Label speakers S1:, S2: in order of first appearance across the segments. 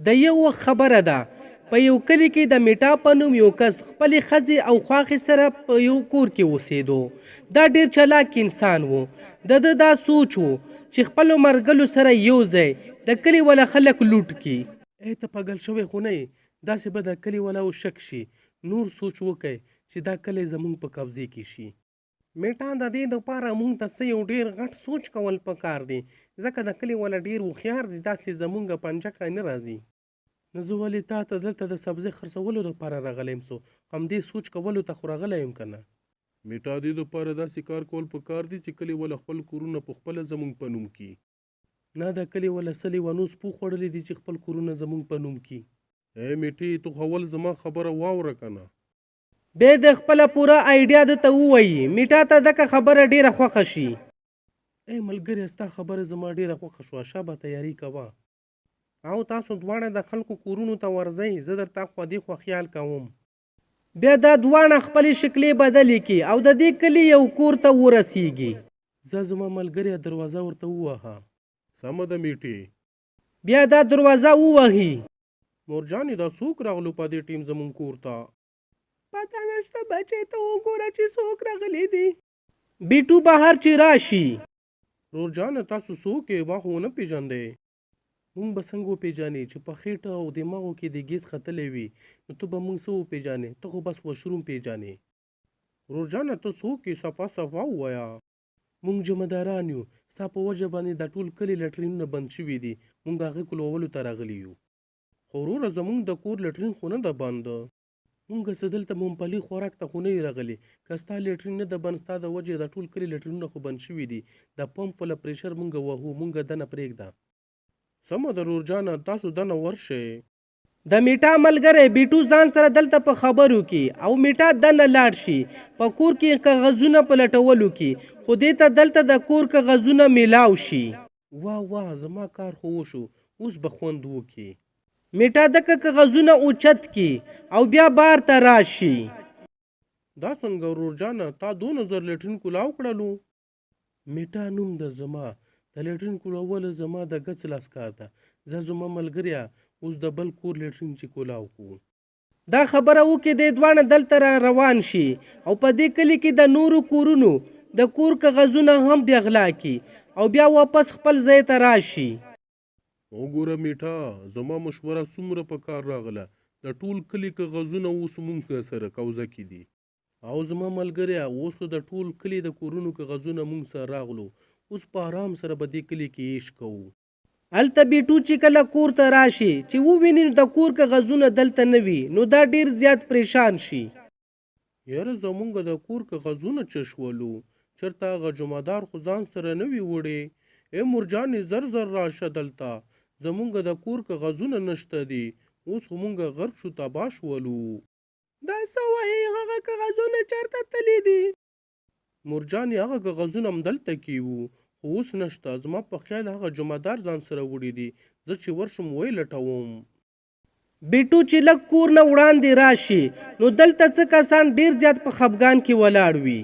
S1: د یو وخت خبره ده، په یو کلي کې د میټا په نوم یو کس خپلې ښځې او خواښې سره په یو کور کې اوسېدو. دا ډېر چلاک انسان و. د ده دا سوچ و چې خپلو مرګلو سره یو ځای د کلي والا خلک لوټ کړي. ای ته پاګل شوی خو نه یې؟ داسې به د کلي والاو شک شي. نور سوچ وکړئ چې دا کلی زموږ په قبضې کې شي. میټا د دې دپاره مونږ ته څه یو ډېر غټ سوچ کول پکار دی، ځکه د کلي والا ډېر هوښیار دي، داسې زمونږ پنجه کښې نه راځي. نو زه ولې تا ته دلته د سبزۍ خرڅولو دپاره راغلی یم؟ څو همدې سوچ کولو ته خو راغلی یم که نه؟ میټا دې دپاره داسې کار کول پکار دي چې کلي والا خپل کورونه په خپله زمونږ په نوم کړي. نه د کلي والا څه لیونو سپو خوړلي دي چې خپل کورونه زمونږ په نوم کړي. ای میټې ته خو اول زما خبره واوره که نه. بیا د خپله پوره ایډیا ده ته ووایی. میټا ته دکه خبره ډیره خوښه شي. ای ملګریه ستا خبره زما ډیره خوښه شوه شابه تیاری کوه. او تاسو دواړه د خلکو کورونو ته ورځئ زه درته اخوا دیخوا خیال کوم. بیا دا دواړه خپلې شکلې بدلې کړي او د دې کلي یو کور ته ورسیږي. ځه زما ملګریه دروازه ورته ووهه. سمه ده میټې. بیا دا دروازه ووهي. مورجانې دا څوک راغلو په دې ټیم زمونږ کور ته؟ پته نشته بچی ته وګوره چې څوک راغلي دي. بیټو بهر چې راشي. رور جانه تاسو څوک یې ما خو ونه پیژندی. مونږ به څنګه وپیژنې چې په خیټه او دماغو کې دې ګیس ختلی وي نو ته به مونږ څه وپیژنې ته خو بس وشروم پیژنې. رور جانه ته څوک یې صفا صفا ووایه. مونږ جمعداران یو ستا په وجه باندې دا ټول کلي لټرینونه بند شوي دي مونږ هغه کلوولو ته راغلي یو. خو وروره زمونږ د کور لټرین خو نه ده بند. مونږ څه دلته ممپلي خوراک ته خو نه یو راغلي که ستا لټرین نه ده بند ستا د وجې دا ټول کلي لټرینونه خو بند شوي دي دا پمپ وله پریشر مونږ وهو مونږ دنه پریږده. سمه ده رور جانه تاسو دنه ورشئ. د میټا ملګری بیټو ځان سره دلته په خبرو کې او میټا دنه لاړ شي په کور کې کاغذونه په لټولو کې خو دې ته دلته د کور کاغذونه میلاو شي. واه واه زما کار خو وشو اوس به خوند وکړي. میټا دکه کاغذونه اوچت کړي او بیا بار ته راشي. دا څنګه ورور جانه تا دونه زر لټرین کولاو کړلو؟ میټا نوم ده زما د لټرین کولاول زما د ګڅ لاس کار ده ځه زما ملګریه اوس د بل کور لټرین چې کولاو کو. دا خبره وکړي دی دواړه دلته را روان شي او په دې کلي کې د نورو کورونو د کور کاغذونه هم بیا غلا کړي او بیا واپس خپل ځای ته راشي. وګوره میټا زما مشوره څومره په کار راغله د ټول کلي کاغذونه اوس مونږ سره قوضه کې دي. او زما ملګریه اوس خو د ټول کلي د کورونو کاغذونه مونږ سره راغلو اوس په ارام سره به دې کلي کې عیش کوو. هلته بیټو چې کله کور ته راشي چې وویني نو د کور کاغذونه دلته نه وي نو دا ډیر زیات پریشان شي. یاره زمونږ د کور کاغذونه چه شولو چرته هغه جمعدار خو ځان سره نه وي وړي ای مورجانې زر زر راشه دلته زمونږ د کور کاغذونه نشته دي اوس خو مونږ غرق شو تباه شولو. دا څه وایې هغه کاغذونه چرته تللي دي؟ مورجانې هغه کاغذونه همدلته کې وو خو اوس نشته زما په خیال هغه جمعدار ځان سره وړي دي زه چې ورشم ویې لټوم. بیټو چې لږ کور نه وړاندې راشي نو دلته څه کسان ډیر زیات په خپګان کې ولاړ وي.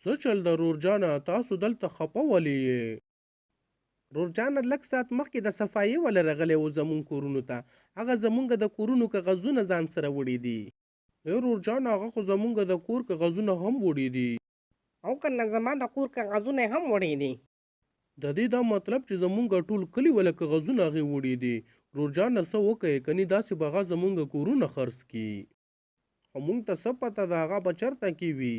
S1: څه چل ده رور جانه تاسو دلته خپه ولې یې؟ رور جانه لږ ساعت مخکې د صفایې واله راغلی وو زمونږ کورونو ته هغه زمونږ د کورونو کاغذونه ځان سره وړي دي. ای رور جانه هغه خو زمونږ د کور کاغذونه هم وړي دي. او که نه زما د کور کاغذونه یې هم وړي دي. د دې دا مطلب چې زمونږ ټول کلي والا کاغذونه هغې وړي دي. رور جانه څه وکړئ کني داسې به هغه زمونږ کورونه خرڅ کړي. خو مونږ ته څه پته ده هغه به چرته کې وي.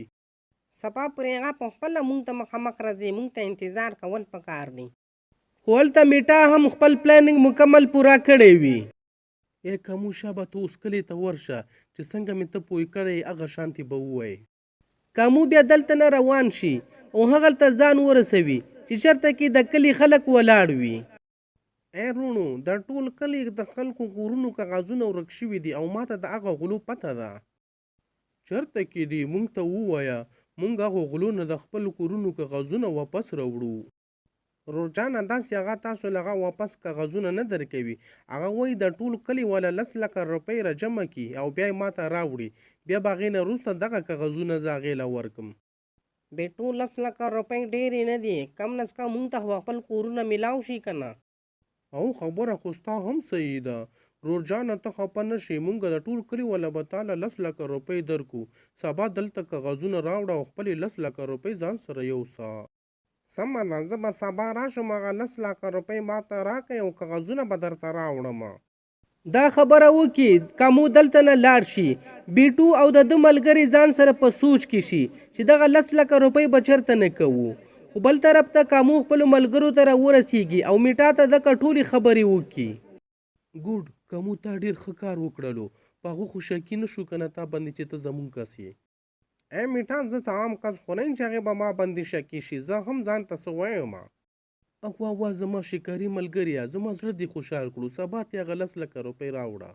S1: سبا پورې هغه په خپله مونږ ته مخامخ راځي مونږ ته انتظار کول پکار دي. خو هلته میټا هم خپل پلاننګ مکمل پوره کړی وي. ای کمو شابه ته اوس کلي ته ورشه چې څنګه مې ته پوه کړی یې هغه شانتې به ووایې. کامو بیا دلته نه روان شي او هغلته ځان ورسوي چې چرته کې د کلي خلک ولاړ وي. ای روڼو د ټول کلي د خلکو کورونو کاغذونه ورک شوي دي او ماته د هغه غلو پته ده. چرته کې دي مونږ ته ووایه مونږ هغو غلو نه د خپلو کورونو کاغذونه واپس راوړو. رور جانه داسې هغه تاسو له هغه واپس کاغذونه نه درکوي هغه وایي د ټول کلي والا لس لکه روپۍ راجمع کړي او بیا یې ماته راوړي بیا به هغې نه وروسته دغه کاغذونه زه هغې له ورکم. بیټو لس لکه روپۍ ډېرې نه دي کم نس کم مونږ ته خو خپل کورونه ملاو شي کنه. او خبره خو ستا هم صحیح ده رور جانه، ته خفه نه شې، مونږ د ټول کلي والا به تاله 10 لکه روپۍ درکو. سبا دلته کاغذونه راوړه او خپلې 10 لکه روپۍ ځان سره یوسه. سمه ده، زه به سبا راشم، هغه 10 لکه روپۍ ماته راکړئ او کاغذونه به درته راوړم. دا خبره وکړي، کامو دلته نه لاړ شي. بیټو او د ده ملګری ځان سره په سوچ کې شي چې دغه 10 لکه روپۍ به چرته نه کوو. خو بل طرف ته کامو خپلو ملګرو ته راورسیږي او میټا ته دغه ټولې خبرې وکړي. ګوډ کامو، تا ډېر ښه کار وکړلو، په هغه خو شکي نه شو که نه تا باندې چې ته زمونږ کس یې. ای میټا، زه څه عام کس خو نه یم چې هغې به ما باندې شکي شي، زه هم ځان ته څه وایم. وا وا زما شکاري ملګریه، زما زړه دې خوشحال کړو، سبا ته هغه 10 لکه روپۍ راوړه.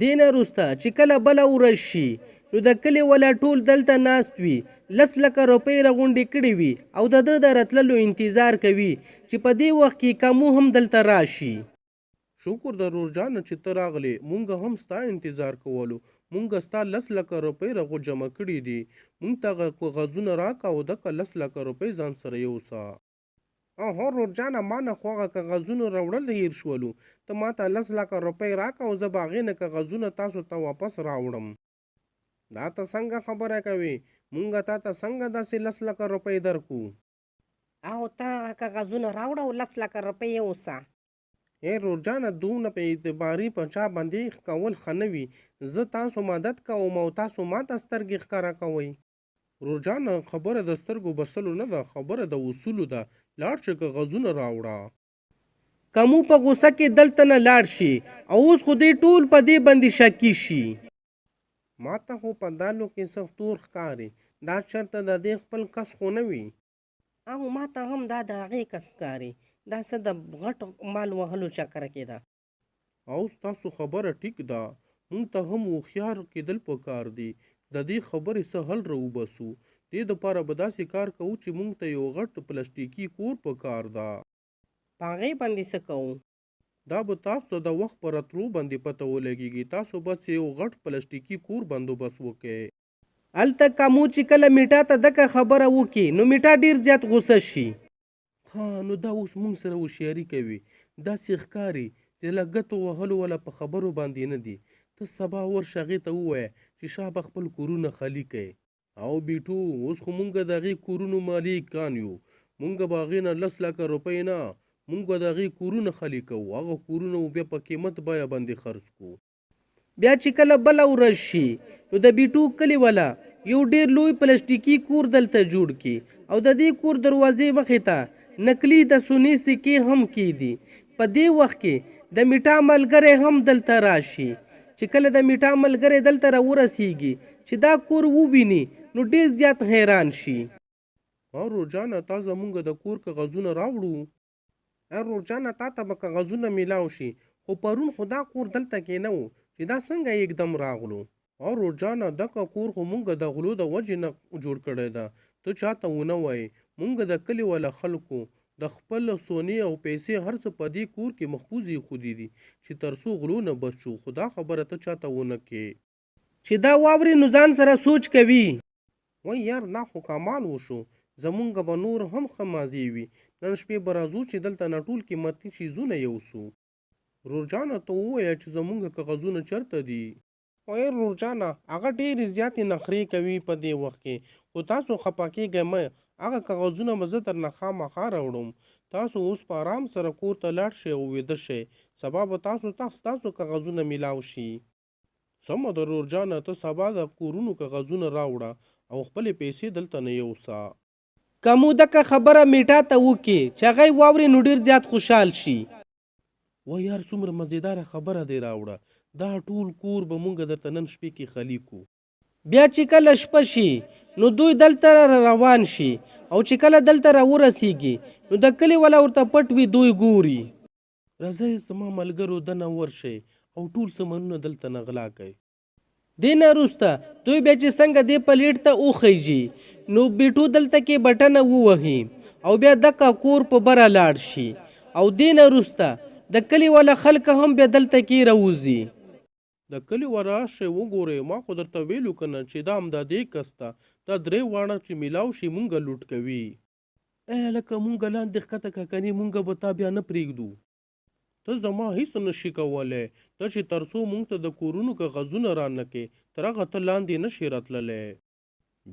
S1: دې نه وروسته چې کله بله ورځ شي نو د کلي والا ټول دلته ناست وي، 10 لکه روپۍ راغونډې کړې وي او د ده د راتللو انتظار کوي چې په دې وخت کې کامو هم دلته راشي. شکر د رور جانه چې ته راغلې، مونږ هم ستا انتظار کولو. مونږ ستا 10 لکه روپۍ راغو جمع کړې دي، مونږ ته هغه کاغذونه راکړه او دغه 10 لکه روپۍ ځان سره یوسه. اوهو رور جانه، ما نه خو هغه کاغذونه راوړل هېر شولو، ته ما ته 10 لکه روپۍ راکړه او زه به هغې نه کاغذونه تاسو ته واپس راوړم. دا ته څنګه خبره کوې، مونږ تا ته څنګه داسې 10 لکه روپۍ درکو؟
S2: او ته هغه کاغذونه راوړه او 10 لکه روپۍ یوسه.
S1: ای رور جانه، دومره په اعتباري په چا باندې کول ښه نه وي. زه تاسو مدد کوم او تاسو ما ته سترګې ښکاره کوئ. رور جانه، خبره د سترګو بسلو نه ده، خبره د اصولو ده. لاړ شه کاغذونه راوړه. کمو په غوسه کې دلته نه لاړ شي او اوس خو دوی ټول په دې باندې شکي شي. ما ته خو په دالو کې څه تور ښکاري، دا چېرته د دې خپل کس خو نه وي.
S2: او ما ته هم دا د هغې کس ښکاري، دا څه د غټ مال وهلو چکر کې ده.
S1: او ستاسو خبره ټیک ده، مونږ ته هم هوښیار کېدل پکار دي. د دې خبرې څه حل راوباسو. دې دپاره به داسې کار کوو چې مونږ ته یو غټ پلاستیکي کور پکار ده.
S2: په هغې باندې څه کوو؟
S1: دا به تاسو ته د وخت په راتلو باندې پته ولګېږي. تاسو بس یو غټ پلاستیکي کور بندوبست وکړئ.
S2: هلته کامو چې کله میټا ته دغه خبره وکړي نو میټا ډېر زیات غوسه شي.
S1: ښه نو دا اوس مونږ سره هوښیاري کوي، داسې ښکاري چې له ګتو وهلو والا په خبرو باندې نه دي. ته سبا ورشه هغې ته ووایه چې شابه خپل کورونه خالي کړئ. او بیټو، اوس خو مونږ د هغې کورونو مالکان یو، مونږ به هغې نه 10 لکه روپۍ نه، مونږ به د هغې کورونه خالي کوو، هغه کورونه به بیا په قیمت بیه باندې خرڅ کړو.
S2: بیا چې کله بله ورځ شي نو د بیټو کلي والا یو ډېر لوی پلاستیکي کور دلته جوړ کړي او د دې کور دروازې مخې ته نقلي د سونې سکې هم کیدي. په دې وخت کې د میټا ملګری هم دلته راشي. چې کله د میټا ملګری دلته راورسیږي چې دا کور وویني نو ډېر زیات حیران شي.
S1: ورور جانه، تا زمونږ د کور کاغذونه راوړو؟ ورور جانه، تا ته به کاغذونه میلاو شي، خو پرون خو دا کور دلته کې نه و چې دا څنګه یکدم راغلو؟ ورور جانه، دغه کور خو مونږ د غلو د وجې نه جوړ کړی ده، ته چاته ونه وایې. مونږ د کلي والا خلکو د خپل سونې او پیسې هر څه په دې کور کې محفوظ ایښودي دي چې تر څو غلو نه بچ شو، خو دا خبره ته چاته ونه کې.
S2: چې دا واوري نو ځان سره سوچ کوي.
S1: وای یار، دا خو کمال وشو، زمونږ به نور هم ښه مازې وي. نن شپې به راځو چې دلته نه ټول قیمتي څیزونه یوسو. ورور جانه، ته ووایه چې زمونږ کاغذونه چېرته دي؟ وای ورور جانه، هغه ډېرې زیاتې نخرې کوي په دې وخت کې، خو تاسو خفه کېږئ مه، هغه کاغذونه به زه درنه خامخا راوړم. تاسو اوس په آرام سره کور ته لاړ شئ او ویده شئ، سبا به تاسو ته ستاسو کاغذونه میلاو شي. سمه ده ورور جانه، ته سبا د کورونو کاغذونه راوړه او خپلې پیسې دلته نه یوسه.
S2: که مو دغه خبره میټا ته وکړي چې هغه یې واوري نو ډېر زیات خوشحال شي.
S1: وای یار، څومره مزیداره خبره دې راوړه، دا ټول کور به مونږ درته نن شپې کې خالي کړو.
S2: بیا چې کله شپه شي نو دوی دلته را روان شي او چې کله دلته راورسیږي نو د کلي والا ورته پټ وي، دوی ګوري.
S1: راځئ زما ملګرو، دنه ورشئ او ټول سامانونه دلته نه غلا کړئ.
S2: دې نه وروسته دوی بیا چې څنګه دې پلیټ ته وخیژي نو بیټو دلته کې بټنه ووهي او بیا دغه کور په بره لاړ شي او دې نه وروسته د کلي والا خلک هم بیا دلته کې راوځي.
S1: د کلي والا راشئ وګورئ، ما خو درته ویلو که نه چې دا همدا دې کس ده، دا درې واړه چې میلاو شي مونږ لوټ کوي. ای هلکه، مونږ لاندې ښکته که، کنې مونږ به تا بیا نه پرېږدو.
S2: ته زما هیڅ نه شې کولی، ته چې تر څو مونږ ته د کورونو کاغذونه رانه کې، تر هغه ته لاندې نه شې راتللی.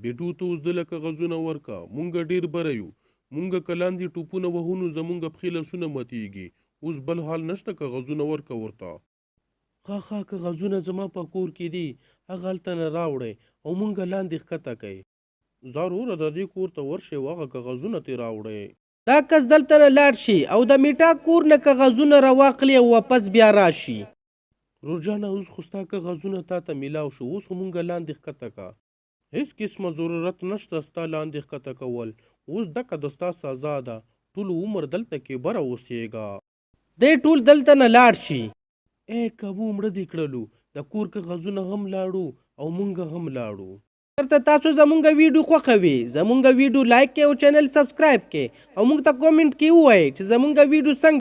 S2: بیټو ته اوس دله کاغذونه ورکه، مونږ ډیر بره یو، مونږ که لاندې ټوپونه وهو نو زمونږ پښې لاسونه ماتیږي، اوس بل حال نشته کاغذونه ورکه ورته. ښه ښه کاغذونه زما په کور کې دي، هغه هلته نه راوړی او مونږ لاندې ښکته کئ. ځه وروره د دې کور ته ورشئ او هغه کاغذونه ترې راوړئ.
S1: دا کس دلته نه لاړ شي او د میټا کور نه کاغذونه راواخلي او واپس بیا راشي.
S2: ورور جانه اوس خو ستا کاغذونه تاته میلاو شو، اوس خو مونږ لاندې ښکته که. هیڅ قسمه ضرورت نشته ستا لاندې ښکته کول، اوس دکه د ستا سزا ده، ټول عمر دلته کې بره اوسیږه.
S1: دی ټول دلته نه لاړ شي.
S2: ای کبو مړه دې کړلو، د کور کاغذونه هم لاړو او مونږ هم لاړو.
S1: چرته تاسو زمونږ ویډیو خوښه وي زمونږ ویډیو لایک کړئ او چینل سبسکرایب کړئ او مونږ ته کومنټ کې ووایئ چې زمونږ ویډیو څنګه.